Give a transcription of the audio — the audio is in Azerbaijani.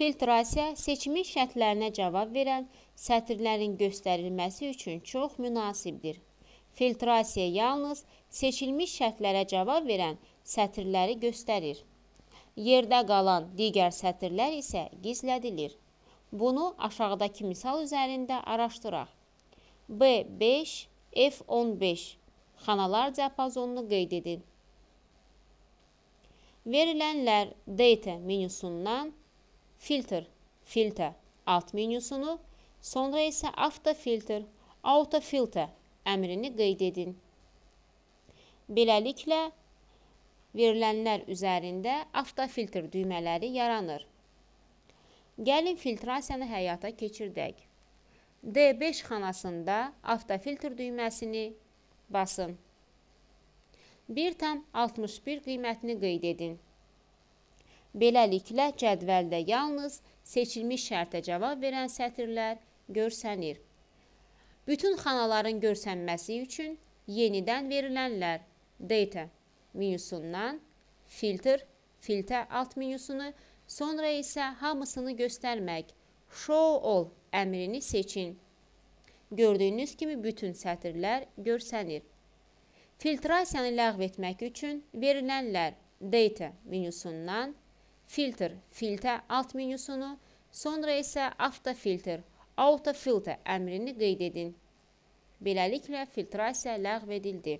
Filtrasiya seçimin şərtlərinə cavab verən sətirlərin göstərilməsi üçün çox münasibdir. Filtrasiya yalnız seçilmiş şərtlərə cavab verən sətirləri göstərir. Yerdə qalan digər sətirlər isə gizlədilir. Bunu aşağıdakı misal üzərində araşdıraq. B5, F15 xanalar diapazonunu qeyd edin. Verilənlər Data menyusundan Filter, Filter alt menyusunu, sonra isə Auto Filter, Auto Filter əmrini qeyd edin. Beləliklə, verilənlər üzərində avtofiltr düymələri yaranır. Gəlin filtrasiyanı həyata keçirdək. D5 xanasında avtofiltr düyməsini basın. 1,61 qiymətini qeyd edin. Beləliklə, cədvəldə yalnız seçilmiş şərtə cavab verən sətirlər görsənir. Bütün xanaların görsənməsi üçün yenidən verilənlər Data menyusundan Filter, Filter alt menyusunu, sonra isə hamısını göstərmək Show All əmrini seçin. Gördüyünüz kimi bütün sətirlər görsənir. Filtrasiyanı ləğv etmək üçün verilənlər Data menyusundan Filter, Filter alt menyusunu, sonra isə Auto Filter, Auto Filter əmrini qeyd edin. Beləliklə, filtrasiya ləğv edildi.